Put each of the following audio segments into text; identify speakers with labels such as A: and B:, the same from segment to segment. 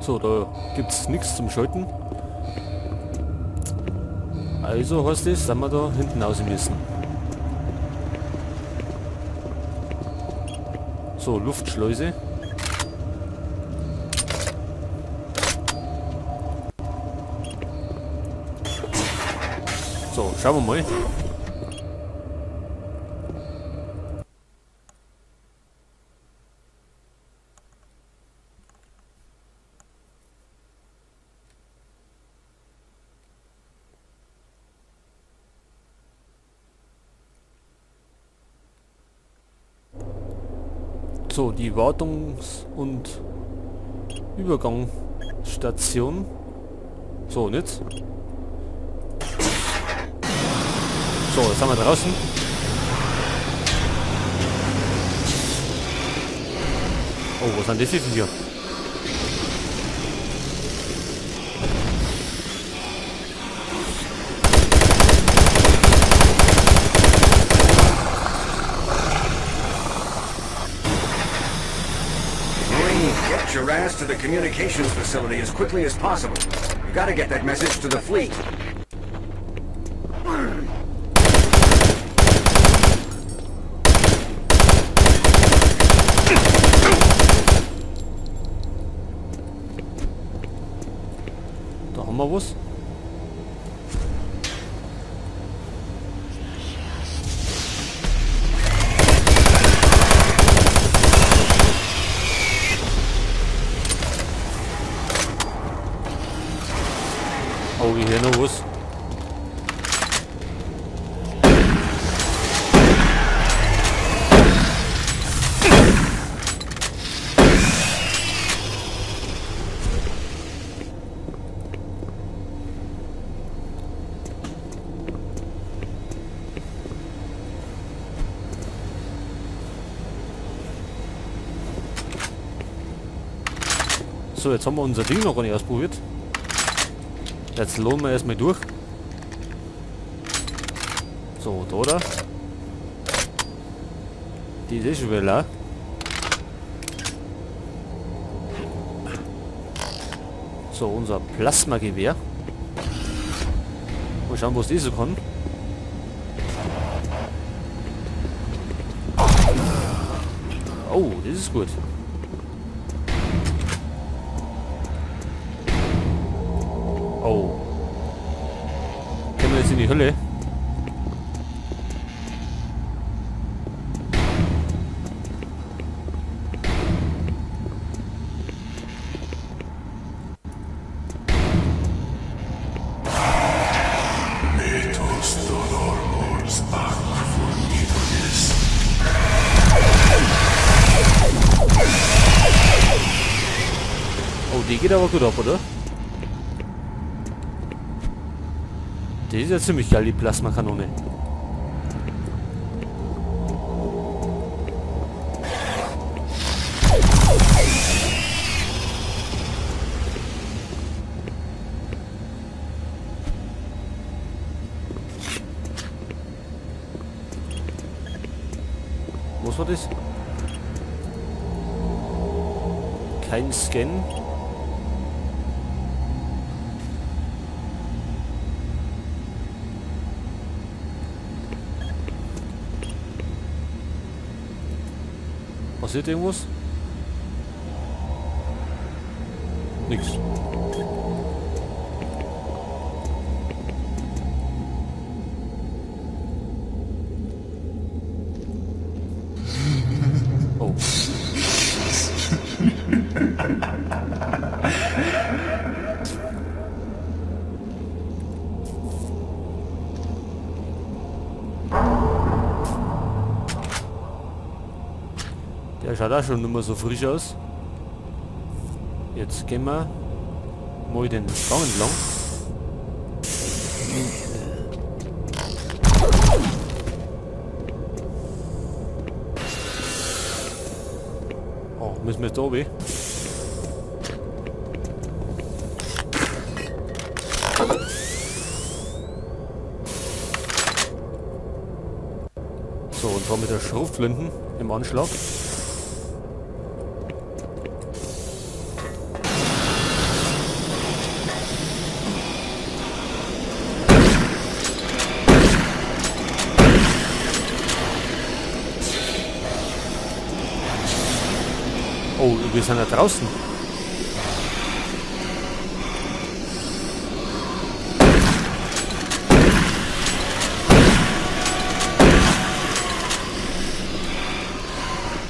A: So, da gibt es nichts zum Schalten. Also heißt es, dass wir da hinten raus müssen. So, Luftschleuse. So, schauen wir mal. So, die Wartungs- und Übergangsstation. So, und jetzt? So, jetzt haben wir draußen. Oh, was sind das jetzt hier?
B: Get your ass to the communications facility as quickly as possible. You gotta get that message to the fleet.
A: Da haben wir was. Oh, hier noch was. So, jetzt haben wir unser Ding noch gar nicht ausprobiert. Jetzt lohnen wir erstmal durch. So, da, oder? Die ist eh schon wieder leer. So, unser Plasmagewehr. Mal schauen, was die so kann. Oh, das ist gut. Oh. Können wir jetzt in die Hölle? Oh, die geht aber gut ab, oder? Die ist ja ziemlich geil, die Plasmakanone. Was war das? Kein Scan. Passiert irgendwas? Nix. Oh. Der schaut auch schon nicht mehr so frisch aus. Jetzt gehen wir mal den Gang entlang. Oh, müssen wir jetzt da oben? So, und zwar mit der Schrotflinten im Anschlag. wir sind da draußen.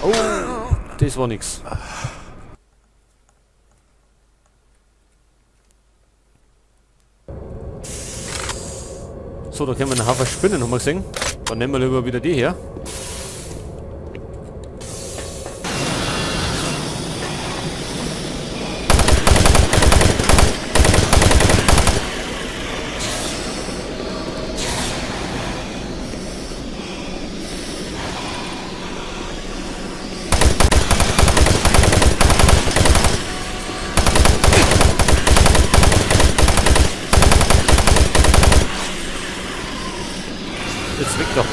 A: Oh, das war nix. So, da können wir einen Haufen Spinnen, haben wir gesehen. Dann nehmen wir lieber wieder die her. Jetzt weg doch.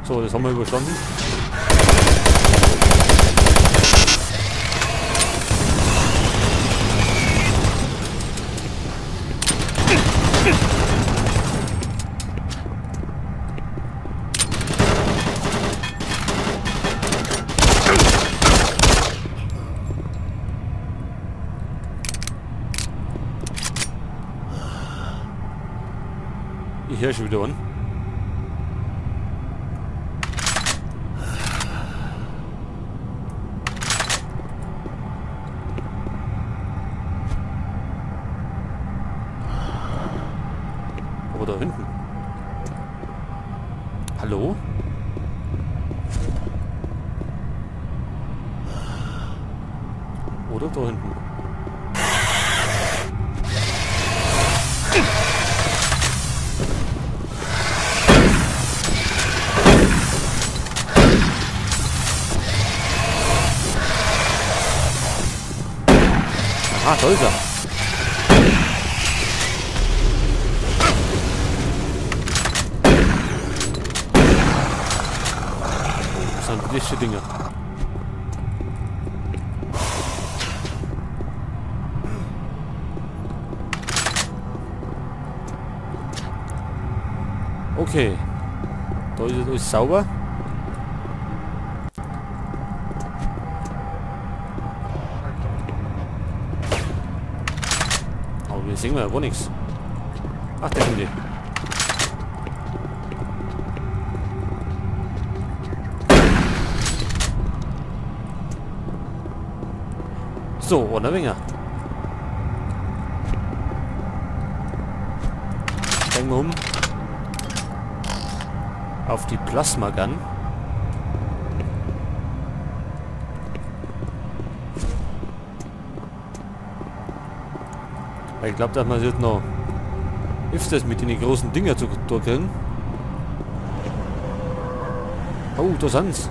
A: So, das haben wir überstanden. Ich höre schon wieder an. Aber da hinten. Hallo? Oder da hinten? Ah, da ist er. Oh, das sind frische Dinger. Okay. Da ist jetzt alles sauber. Aber wir sehen ja gar nichts. Ach, da sind die. So, einer weniger. Steigen wir um. Auf die Plasma Gun. Ich glaube, dass man jetzt noch öfters mit den großen Dinger zu tun kriegen. Oh, da sind's.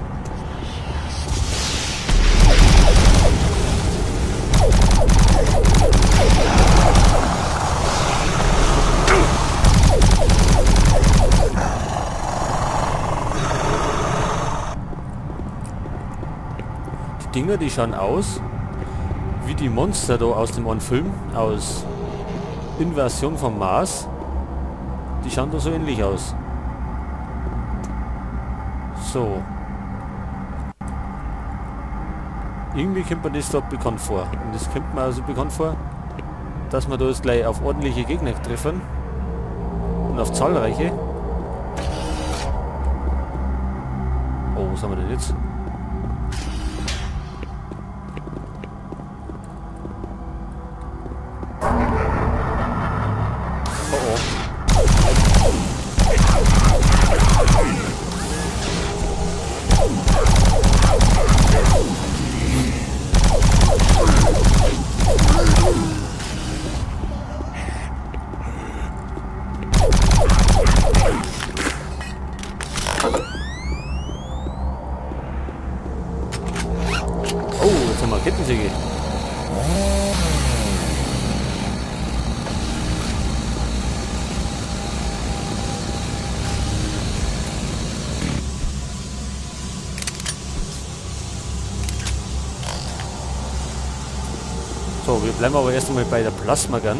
A: Die Dinger, die schauen aus wie die Monster da aus dem einen Film, aus Invasion vom Mars. Die schauen da so ähnlich aus. So. Irgendwie kommt mir das da bekannt vor. Und das kommt mir also bekannt vor, dass wir da jetzt gleich auf ordentliche Gegner treffen. Und auf zahlreiche. Oh, was haben wir denn jetzt? Kettensäge. So, wir bleiben aber erst einmal bei der Plasma Gun.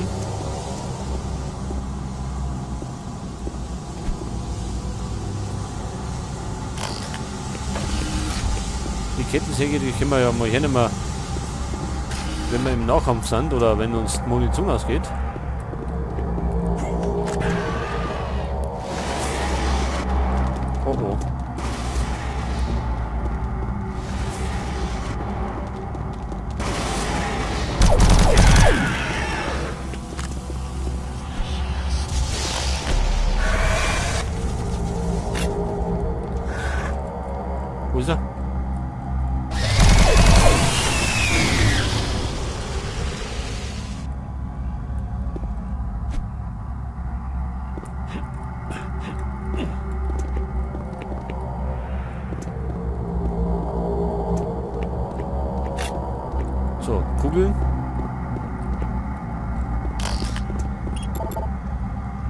A: Die Kettensäge, die können wir ja mal hernehmen, wenn wir im Nahkampf sind oder wenn uns die Munition ausgeht. Oh oh. Wo ist er? So, Kugeln.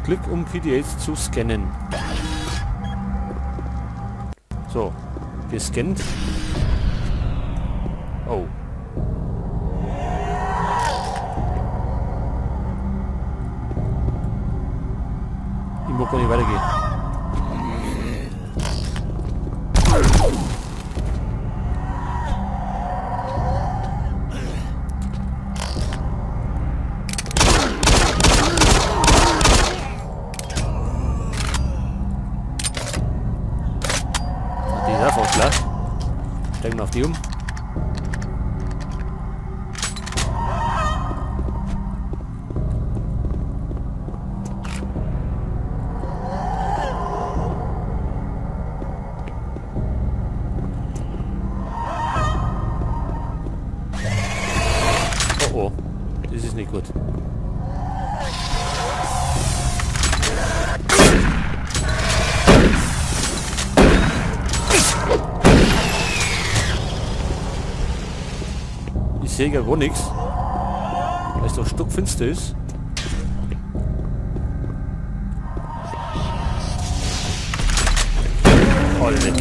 A: Klick, um PDAs zu scannen. So, gescannt. Oh. Ich mag gar nicht weitergehen. Steigen wir auf die um. Oh oh, das ist nicht gut. Ich sehe ja gar nichts, weil es doch stockfinster ist. Alter.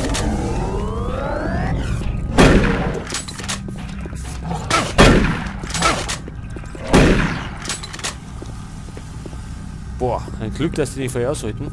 A: Boah, ein Glück, dass die nicht vorher sollten.